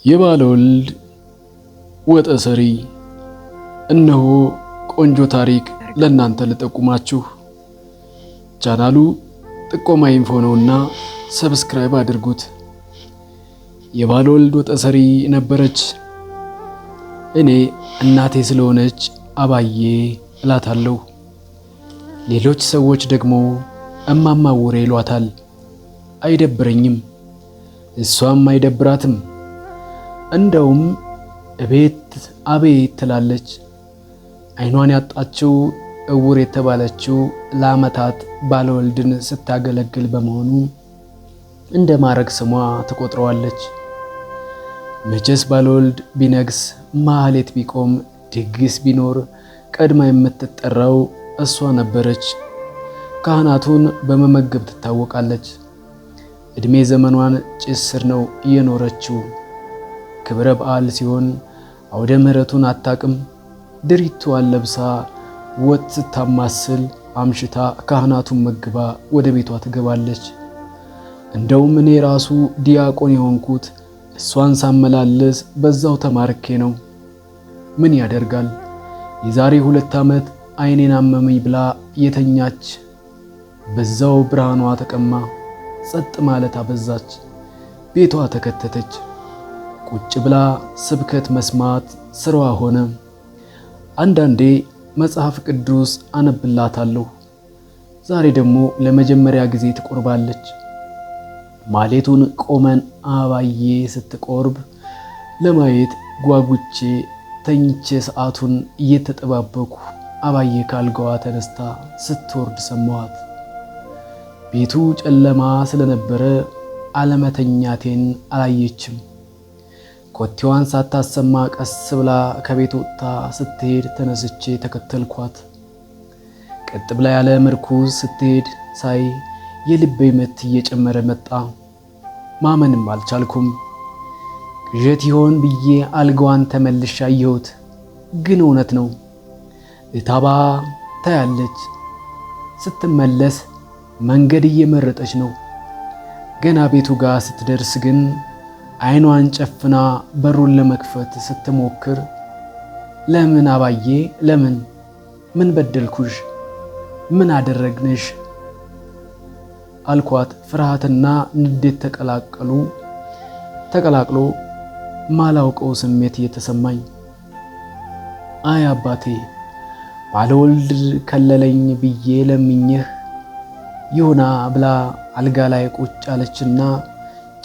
የባለወልድ ወጠ ሰሪ። እነሆ ቆንጆ ታሪክ ለእናንተ ልጠቁማችሁ። ቻናሉ ጥቆማ ኢንፎ ነውና subscribe አድርጉት። የባለወልድ ወጠ ሰሪ ነበረች። እኔ እናቴ ስለሆነች አባዬ እላታለሁ። ሌሎች ሰዎች ደግሞ እማማ ውሬ ይሏታል። አይደብረኝም፣ እሷም አይደብራትም። እንደውም እቤት አቤት ትላለች። ዓይኗን ያጣችው እውር የተባለችው ለዓመታት ባለወልድን ስታገለግል በመሆኑ እንደ ማዕረግ ስሟ ትቆጥረዋለች። መቼስ ባለወልድ ቢነግስ፣ ማህሌት ቢቆም፣ ድግስ ቢኖር ቀድማ የምትጠራው እሷ ነበረች። ካህናቱን በመመገብ ትታወቃለች። ዕድሜ ዘመኗን ጭስ ስር ነው እየኖረችው። ክብረ በዓል ሲሆን አውደ ምሕረቱን አታቅም። ድሪቷን ለብሳ ወጥ ስታማስል አምሽታ ካህናቱን መግባ ወደ ቤቷ ትገባለች። እንደውም እኔ ራሱ ዲያቆን የሆንኩት እሷን ሳመላልስ በዛው ተማርኬ ነው። ምን ያደርጋል፣ የዛሬ 2 ዓመት ዓይኔን አመመኝ ብላ የተኛች በዛው ብርሃኗ ተቀማ። ጸጥ ማለት አበዛች። ቤቷ ተከተተች። ቁጭ ብላ ስብከት መስማት ስራዋ ሆነ። አንዳንዴ መጽሐፍ ቅዱስ አነብላታለሁ። ዛሬ ደግሞ ለመጀመሪያ ጊዜ ትቆርባለች። ማሌቱን ቆመን አባዬ ስትቆርብ ለማየት ጓጉቼ ተኝቼ ሰዓቱን እየተጠባበኩ አባዬ ካልጋዋ ተነስታ ስትወርድ ሰማኋት። ቤቱ ጨለማ ስለነበረ አለመተኛቴን አላየችም። ኮቴዋን ሳታሰማ ቀስ ብላ ከቤት ወጥታ ስትሄድ ተነስቼ ተከተልኳት። ቀጥ ብላ ያለ ምርኩዝ ስትሄድ ሳይ የልቤ ምት እየጨመረ መጣ። ማመንም አልቻልኩም። ቅዠት ይሆን ብዬ አልጋዋን ተመልሼ አየሁት፣ ግን እውነት ነው። እታባ ታያለች። ስትመለስ መንገድ እየመረጠች ነው። ገና ቤቱ ጋር ስትደርስ ግን ዓይኗን ጨፍና በሩን ለመክፈት ስትሞክር ለምን አባዬ፣ ለምን? ምን በደልኩሽ? ምን አደረግንሽ? አልኳት። ፍርሃትና ንዴት ተቀላቅሎ ማላውቀው ስሜት እየተሰማኝ፣ አይ አባቴ፣ ባለወልድ ከለለኝ ብዬ ለምኜህ ይሁና ብላ አልጋ ላይ ቁጭ አለችና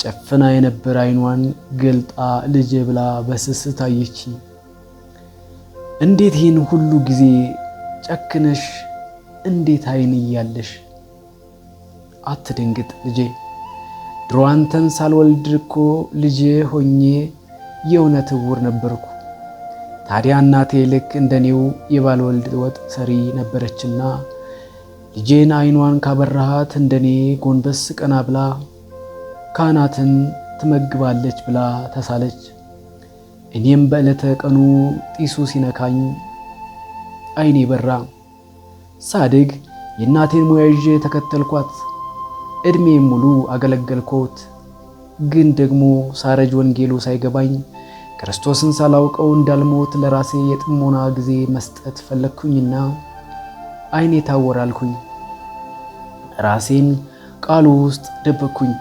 ጨፍና የነበረ ዓይኗን ገልጣ ልጄ ብላ በስስት አየችኝ። እንዴት ይህን ሁሉ ጊዜ ጨክነሽ እንዴት ዓይን እያለሽ? አትደንግጥ ልጄ፣ ድሮ አንተን ሳልወልድ እኮ ልጄ ሆኜ የእውነት እውር ነበርኩ። ታዲያ እናቴ ልክ እንደኔው የባለወልድ ወጥ ሰሪ ነበረችና ልጄን ዓይኗን ካበራሃት እንደኔ ጎንበስ ቀና ብላ ካህናትን ትመግባለች ብላ ተሳለች። እኔም በዕለተ ቀኑ ጢሱ ሲነካኝ ዓይኔ በራ። ሳድግ የእናቴን ሙያ ይዤ ተከተልኳት። ዕድሜም ሙሉ አገለገልኳት። ግን ደግሞ ሳረጅ ወንጌሉ ሳይገባኝ ክርስቶስን ሳላውቀው እንዳልሞት ለራሴ የጥሞና ጊዜ መስጠት ፈለግኩኝና ዓይኔ ታወራልኩኝ። ራሴን ቃሉ ውስጥ ደበቅኩኝ።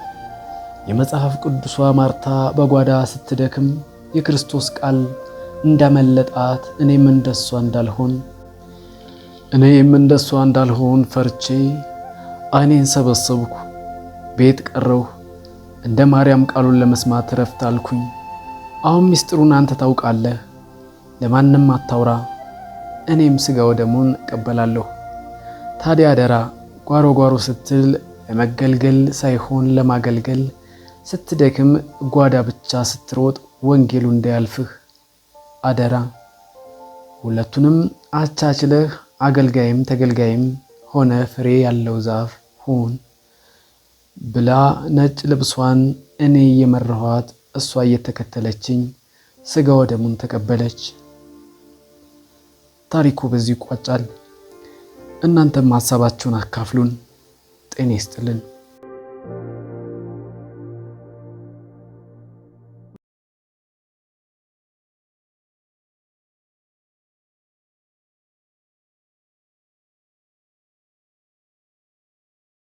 የመጽሐፍ ቅዱሷ ማርታ በጓዳ ስትደክም የክርስቶስ ቃል እንዳመለጣት እኔም እንደሷ እንዳልሆን ፈርቼ ዓይኔን ሰበሰብኩ። ቤት ቀረሁ። እንደ ማርያም ቃሉን ለመስማት ረፍት አልኩኝ። አሁን ምስጢሩን አንተ ታውቃለህ፣ ለማንም አታውራ። እኔም ሥጋ ወደሙን እቀበላለሁ። ታዲያ አደራ፣ ጓሮ ጓሮ ስትል ለመገልገል ሳይሆን ለማገልገል፣ ስትደክም ጓዳ ብቻ ስትሮጥ ወንጌሉ እንዳያልፍህ አደራ። ሁለቱንም አቻችለህ አገልጋይም ተገልጋይም ሆነ ፍሬ ያለው ዛፍ ሁን ብላ ነጭ ልብሷን እኔ እየመራኋት እሷ እየተከተለችኝ ሥጋ ወደሙን ተቀበለች። ታሪኩ በዚህ ይቋጫል። እናንተም ሀሳባችሁን አካፍሉን። ጤና ይስጥልን።